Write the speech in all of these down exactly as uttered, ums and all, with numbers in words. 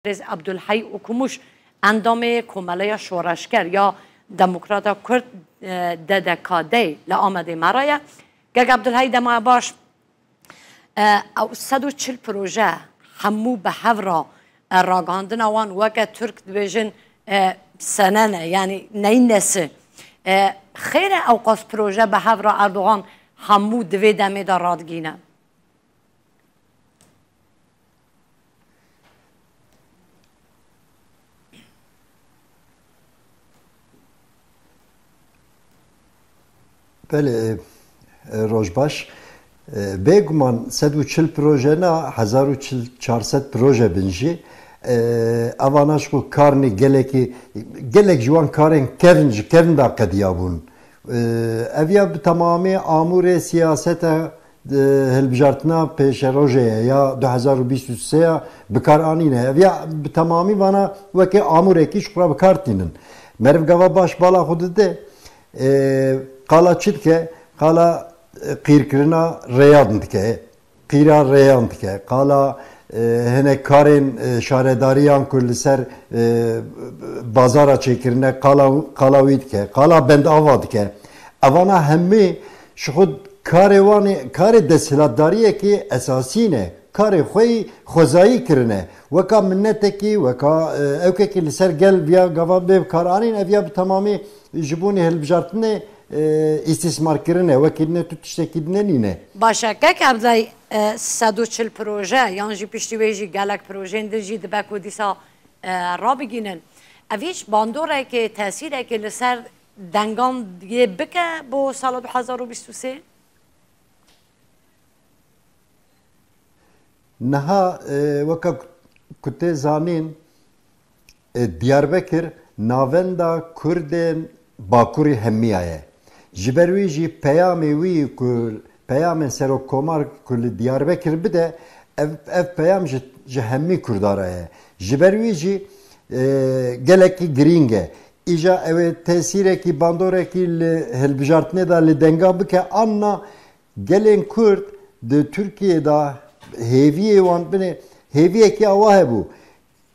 Birêz Abdulhey Okumuş, endamê Komeleya Şoreşger ya Demokrata Kurd, e, D D K D li Amedê me re ye. Kek Abdulhey, dema baş. E, ew sed û çil proje hemû bi hev re, e, ragihandina wan weke Tirk dibêjin, e, senene, yanî neynesi. E, xêr e ewqas proje bi hev re Erdogan hemû di vê demê de radigihîne? Belê, e, roj baş. E, bêguman sed û çil proje na, hezar û çil çar sed proje bin jî. E, evana ji xwe karnê gelekî, gelek ji wan karên kevn ji kevn de qediya bûn. E, ev ya bi temamî amûrê siyaseta, e, hilbijartina pêşerojê ye ya du hezar û bîst û sê ya bi kar anîne. Ev ya bi temamî vana weke amûrekî ji xwe re bi kar tînin. Meriv gava baş bala xwe dide, e, qala çi dike? Qala, e, qîrkirina rêyan dike. Qîra rêyan dike, qala, e, hinek karên, e, şaredariyan ku li ser, e, bazara çêkirine, qala, qala wî dike, qala bendava dike. Evana hemî ji xwe karê wan ê, karê desthilatdariyekê esasî ne. Karê xwe yî xwezayî kirine. Weka minetekî, weka, e, ewkekî li ser gel viya gava bê bi kar anîn, ev ya bi temamî ji bonê hilbijartinê, e, îstîsmar kirine. Wekî ne tu tiştekî dine nîne. Baş e, kek Evdey, e, sed û çil proje, yan jî piştî wê jî gelek projeyên din jî dibe ku dîsa, e, rabigînin. Ev hîç bandorekê, tesîrekê li ser dengan yê bike bo sala du hezar û bîst û sê? Niha, e, weke ku tê zanîn, e, Diyarbekir navenda Kurdên Bakurî hemiya ye. Ji ber wî jî peyamê wî ku peyamên serokkomar ku li Diyarbekir bide, ev, ev peyam ji, ji hemî Kurda re ye. Ji ber wî jî, e, gelekî girîng e. Îja ew ê tesîrekî, bandorekî li hilbijartinê de li dengan bike, an na, gelên Kurd di Tirkiyê de hêviyê wan binê, hêviyekî awa hebû.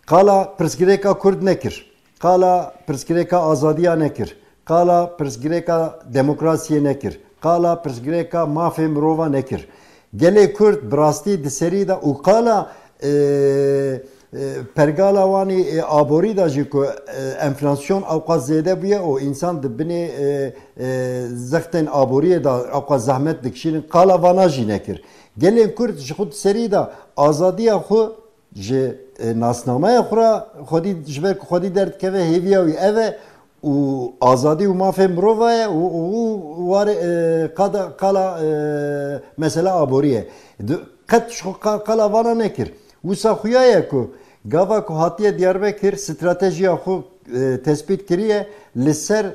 Qala pirsgirêka Kurd nekir. Qala pirsgirêka azadiya nekir. Qala pirsgirêka demokrasiyê nekir. Qala pirsgirêka mafê mirova nekir. Gelê Kurd bi rastî di serî de û qala, e, e, pergala wanî, e, aborî de jî ku, e, enflasyon ewqas zêde bûye û însan di binê, e, e, zextên aboriyê de ewqas zehmet dikişînin, qala vana jî nekir. Gelên Kurd ji xwe di serî de azadiya xwe ji, e, nasnameya xwe re xwedî, ji ber ku xwedî derdikeve, hêviya wî ev e û azadî û mafê mirova ye û, û, û warê, e, qada, qala, e, mesela aborî ye. Di, qet ji xwe qa-, qala vana nekir. Wisa xuya ye ku gava ku hatiye Diyarbekir stratejiya xwe, e, tespît kiriye, li ser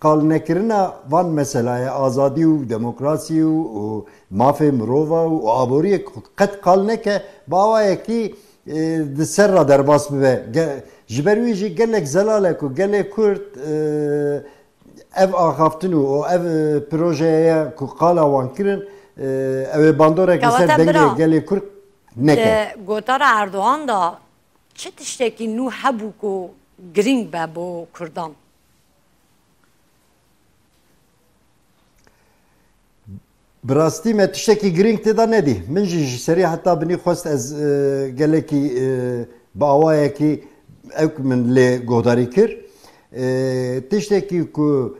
qalnekirina van meselaya azadî û demokrasî û, û mafê mirova û aboriyê qet qal neke, bi awayekî, e, di ser re derbas bibe. Ge-, ji ber wî jî gelek zelal e ku gelê Kurd, e, ev axaftin û ev, e, projeyê ku qala wan kirin, e, ew ê bandorek li ser Kewate dengê bira, gelê Kurd neke. Di gotara Erdogan de çi tiştekî nû hebû ku girîng be bo Kurdan? Bi rastî me tiştekî girîng tê de nedî. Min jî ji serî heta binî xwest ez, e, gelekî, e, bi awayekî ew min lê guhdarî kir. E, tiştekî ku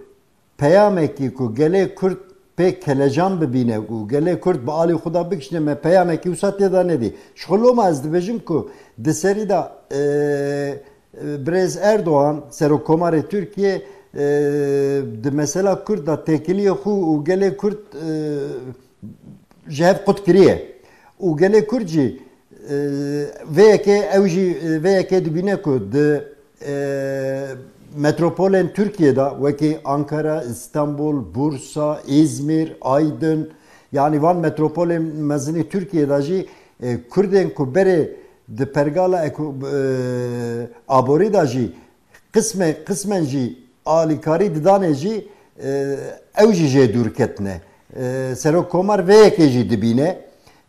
peyamekî ku gelê Kurd pê kelecan bibîne û gelê Kurd bi alî xwe de bikişîne, me peyamekî wisa tê de nedî. Ji xwe loma ez dibêjim ku di serî de, e, Birêz Erdogan, Serokkomarê Tirkiyê, e, di mesela Kurd de têkiliyê xwe û gelê Kurd, e, ji hev qut kiriye. Û gelê Kurd jî, e, vê yekê, ew jî, e, vê yekê dibîne ku di, e, metropolên Tirkiyê de, wekî Ankara, Îstanbul, Bursa, Îzmîr, Aydin, yanî van metropolên mezinî Tirkiyê de jî, e, Kurdên ku berê di pergala eko-, e, aborî de jî qisme-, qismen jî alîkarî didanê jî, e, ew jî jê dûr ketine. E, Serokkomar vê yekê jî dibîne.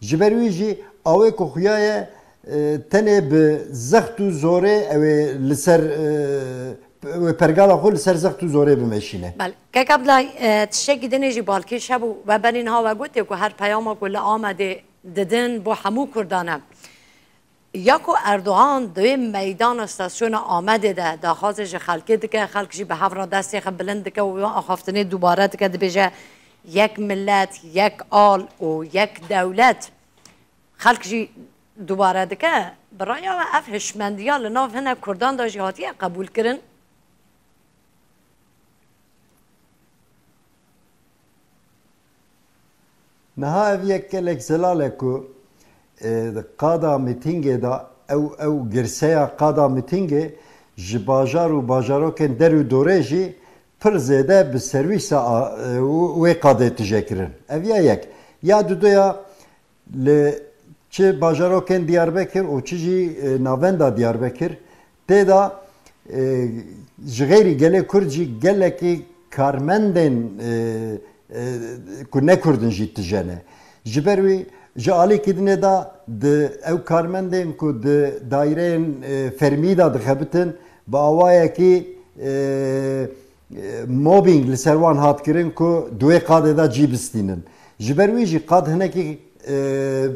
Ji ber wî jî awê ku xuya ye, E, tenê bi zext û zorê ew ê li ser, e, ew ê pergala xwe li ser zext û zorê bimeşîne. Belê. Kek Abdulay, e, tiştekî dinê jî balkêş hebû. We berî niha we gotê ku her peyama ku li Amedê didin bo hemû Kurdan e. Ya ku Erdogan di wê meydana stasyona Amedê de daxwazê ji xelkê dike, xelk jî bi hev re destê xwe bilind dike û axaftinê dubare dike, dibêje, yek milet, yek al û yek dewlet. Xelk jî dubare dike. Bi raya we ev hişmendiya li nav hinek Kurdan de jî hatiye qebûlkirin? Niha ev yek gelek zelal e ku, e, di qada mîtîngê de ew, ew girseya qada mîtîngê ji bajar û bajarokên der û dorê jî pir zêde bi serwîsa a, e, wê qadê tije kirin. Ev ya yek. Ya dudoya, li çi bajarokên Diyarbekir û çi jî, e, navenda Diyarbekir, tê de, e, ji xeyrî gelê Kurd jî gelekî karmendên, e, e, ku ne Kurd in jî tije ne. Ji ber wî ji alîkî dinê de di ew karmendên ku di daîreyên, e, fermî de dixebitin, bi awayekî, e, e, mobbing li ser wan hat kirin ku di wê qadê de cî bistînin. Ji ber wî jî qad hinekî, e,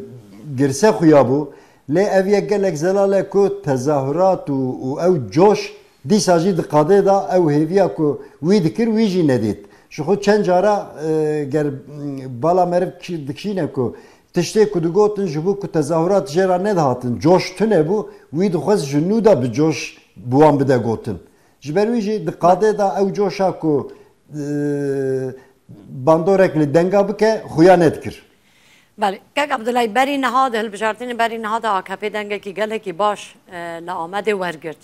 girse xuya bû. Lê ev yek gelek zelal e ku tezahurat û, û ew coş dîsa jî di qadê de ew hêviya ku wî dikir, wî jî nedît. Ji xwe çend cara, e, ger, m, bala meriv ki-, dikişîne ku tiştê ku digotin ji bo ku tezahurat jê re nedihatin, coş tune bû, wî dixwest ji nû de bi coş bi wan bide gotin. Ji ber wî jî di qadê de ew coşa ku, e, bandorek li denga bike, xuya nedikir. Belê. Kek Abdulay, berî niha de, hilbijartinê berî niha de A K P dengekî gelekî baş, e, li Amedê wergirt.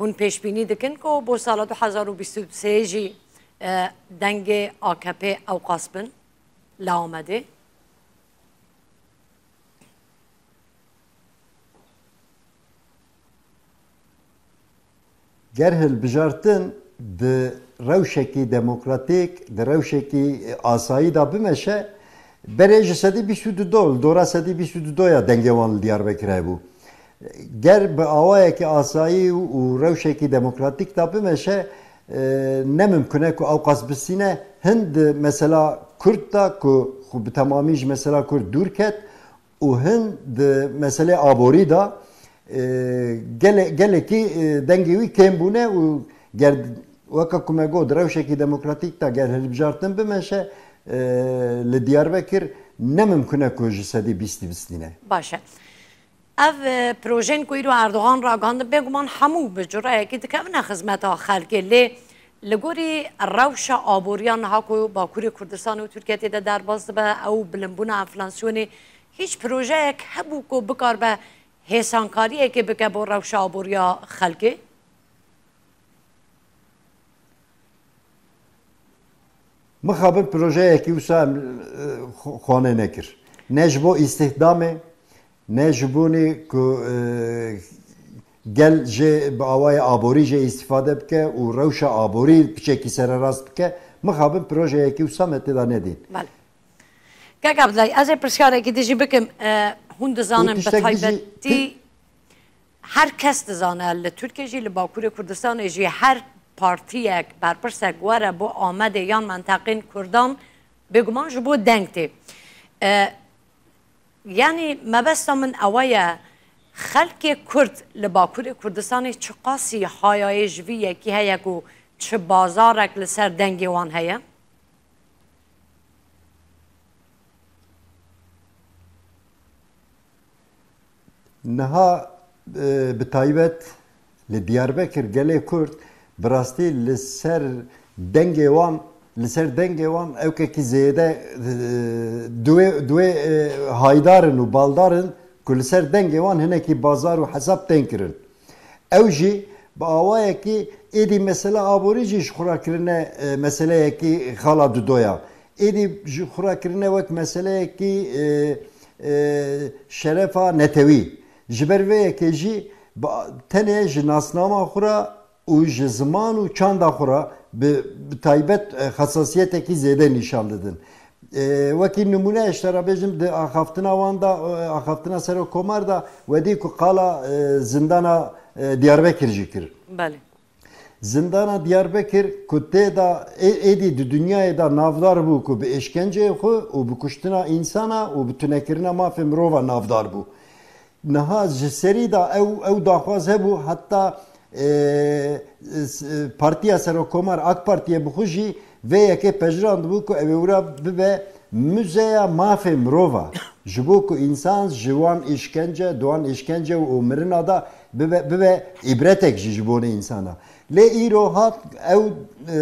Hûn pêşbînî dikin ku bo sala du hezar û bîst û sê jî, e, dengê A K P ewqas bin li Amedê? Ger hilbijartin di rewşekî demokratîk, di rewşekî asayî de bimeşe, berê ji sedî bîst û du, li dora sedî bîst û du ya dengê wan li Diyarbekir hebû. Ger bi awayekî asayî û rewşekî demokratîk de bimeşe, e, ne mimkun e ku ewqas bistîne. Hin di mesela Kurd de ku xwe bi temamî ji mesela Kurd dûr ket, û hin di meselê aborî de, e, gele-, gelekî, e, dengê wî kêm bûne û ger weke ku me got di rewşekî demokratîk de ger hilbijartin bimeşe, e, li Diyarbekir ne mimkun e ku ji sedî bîstî bistîne. Baş e. Ev, e, projeyên ku îro Erdogan ragihandin, bêguman hemû bi cureyekî dikevine xizmeta xelkê. Lê li gorî rewşa aboriya niha ku Bakurê Kurdistanê û Tirkiyê tê de derbas dibe, ew bilinbûna enflasyonê, hîç projeyek hebû ku bikaribe hêsankariyekê bike bo rewşa aboriya xelkê? Mixabin projeyekî wisa em, e, xwe-, xwanê nekir. Ne ji bo îstihdamê, ne ji bonê ku, e, gel jê bi awayê aborî jê îstîfade bike û rewşa aborî piçekî sererast bike, mixabin projeyekî wisa me tê de nedîn. Belê. Kek Abdulay, ez ê pirsyarek din jî bikim, e, hûn dizanin bi taybetî, ti- her kes dizane, li Tirkiye jî, li Bakurê Kurdistanê jî, her partiyek, berpirsek were bo Amedê yan menteqên Kurdan, bêguman ji bo deng tê. E, yanî mebesta min ewe ye, xelkê Kurd li Bakurê Kurdistanê çiqasî hayayê ji vî yekî heye ku çi bazarek li ser dengê wan heye? Niha, e, bi taybet li Diyarbekir gelê Kurd bi rastî li ser dengê wan, li ser dengê wan ewkekî zêde, e, duwê, duwê, e, haydar in û baldar in ku li ser dengê wan hinekî bazar û hesab tên kirin. Ew jî bi awayekî êdî mesela aborî jî ji xwe re kirine, e, meseleyekî xala dudoya. Êdî ji xwe re kirine wek meseleyekî, e, e, şerefa netewî. Ji ber vê yekê jî bi, tenê ji nasnama xwe re û ji ziman û çanda xwe re bi, bi taybet, e, xesasiyetekî zêde nîşan didin. E, wekî nimûne ji te re bêjim, di axaftina wan de, e, axaftina Serokkomar de, we dî ku qala, e, zindana, e, Diyarbekir jî kir. Belê. Zindana Diyarbekir ku tê de ê-, êdî di dinyayê de navdar bû ku bi êşkenceyê xwe û bi kuştina însana û bi tunekirina mafê mirova navdar bû. Niha ji serî de ew, ew daxwaz hebû, heta, e, s-, e, Partiya Serokkomar, AK Partiye bi xwe jî vê yekê pejirandibû ku ew ê wira bibe muzeya mafê mirova. Ji bo ku însan ji wan îşkence, di wan îşkence û mirina de bibe, bibe îbretek jî ji bonê însana. Lê îro hat ew, e,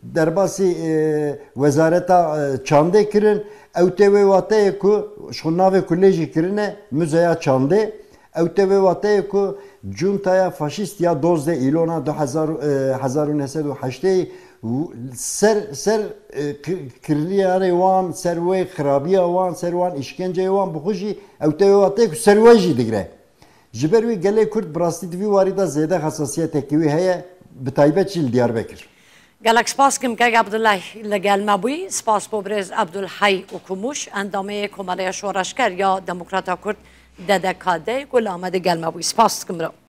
derbasî, e, wezareta, e, çandê kirin. Ew tê wê wateyê ku ji xwe navê kulê jî kirine Muzeya Çandê. Ew tê wê wateyê ku cuntaya faşîst ya dozdeh Îlona du hezar, e, hezar û neh sed û heştê û ser, ser, e, ki-, kiryarê wan, ser wê xirabiya wan, ser wan îşkenceyê wan bi xwe jî ew tê wê wateyê ku ser wê jî digre. Ji ber wî gelê Kurd bi rastî di vî warî de zêde hesasiyetekî wî heye, bi taybet jî li Diyarbekir. Gelek spas kim kek Abdullah li gel me bûyî. Spas bo birêz Abdulhay û Kumuş, endamê Komeleya Şoreşger ya Demokrata Kurd D D K D ku li Amedê gel me bûyî. Spas dikim bira.